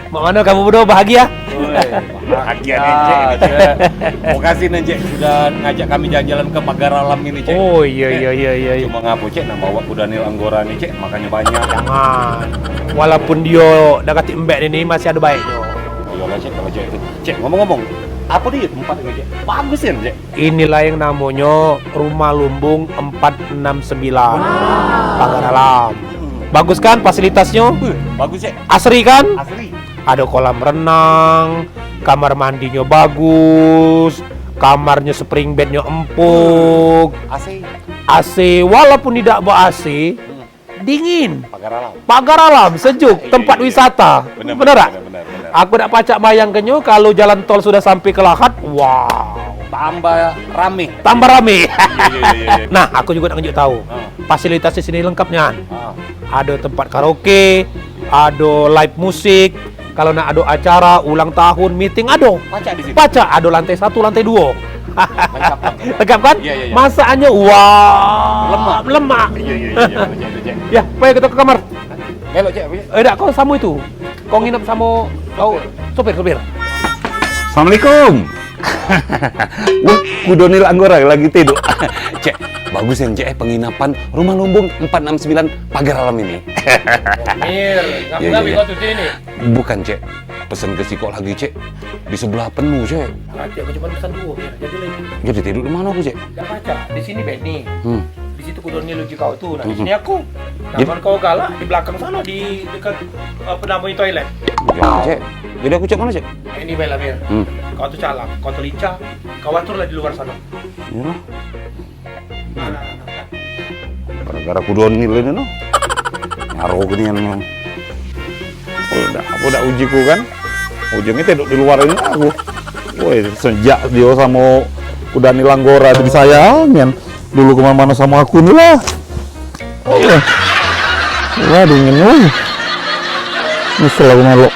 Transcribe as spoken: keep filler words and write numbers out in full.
Mak mano kamu berdua bahagia? Oi, bahagia nih, Cek, ini, Cek. Makasih nih, Cek, sudah ngajak kami jalan-jalan ke Pagar Alam ini, Cek. Oh, iya, iya, iya, iya, iya. Cuma ngapo, Cek, nang bawa kuda nil anggora nih, Cek, makannya banyak. Jangan. Walaupun dio dah katik embek ini, masih ada baiknyo. Iyalah, Cek, kalau Cek itu. Cek, ngomong-ngomong, apa dia tempat ini, Cek? Bagus ya, Cek? Inilah yang namonyo Rumah Lumbung empat enam sembilan. Pagar Alam. Hmm. Bagus kan fasilitasnyo? Wih, bagus, Cek. Asri kan? Asri. Ado kolam renang, kamar mandinyo bagus, kamarnyo spring bednyo empuk, A C. A C, walaupun tidak ber-A C, Hmm. dingin. Pagar alam. Pagar alam, sejuk, Iya, tempat iya, iya. wisata. Bener, Bener bener, tak? bener, bener, bener. Aku dak pacak bayangkannyo kalau jalan tol sudah sampai ke Lahat, wow. Tambah rame. Tambah rame. Iya, iya, iya, iya. Nah, aku juga nak ngejuk tahu. Ah. Fasilitas di sini lengkap nian. Ah. Ado tempat karaoke, ado live musik. Kalau nak ado acara ulang tahun, meeting ado. Pacak di sini? Pacak, ado lantai satu, lantai duo. Lengkap, lengkap. Lengkap kan? Iya, iya, iya. Masakannyo, wah, Lemak. lemak. Iya, iya, iya, iya, betul, betul, Cek. Ya, ayo kita ke kamar. Melok, Cek, apa, Cek? Eh, dak, kau samo itu. Kau nginep samo kau sopir, sopir. Assalamualaikum. Wah, kuda nil anggora lagi tidur. Cek, bagus ya, Cek, eh, penginapan Rumah Lumbung empat enam sembilan Pagar Alam ini. Mir, Iya, iya, ngapain iya. kau tuh sini? Bukan, Cek. Pesen ke sikok lagi, Cek. Di sebelah penuh, Cek. Nanti aku cuma pesan dua, Mir. Jadi lagi. Jadi tidur di mana aku, Cek? Dak pacak. Di sini Benny. Hmm. Di situ kuda nil uji kau tuh. Nah, di Hmm. sini aku. Jadi Namun kau galak di belakang sana, di dekat, apa namanya, toilet. Jangan, Cek. Jadi aku cek mana, Cek? Ini baiklah, Mir. Hmm. Kau tuh calak, kau tuh lincah, kau aturlah di luar sana. Iya lah. Gara-gara kuda nil ini, no. Nyaro gini kan. Oh, dak, apa dak uji ku kan? Ujungnya tidur di luar ini aku. Woi, sejak dia sama kuda nil anggora itu disayangi kan. Dulu kemana-mana sama aku ni lah. Oh, wah, dingin, woi. Nyesel aku melok.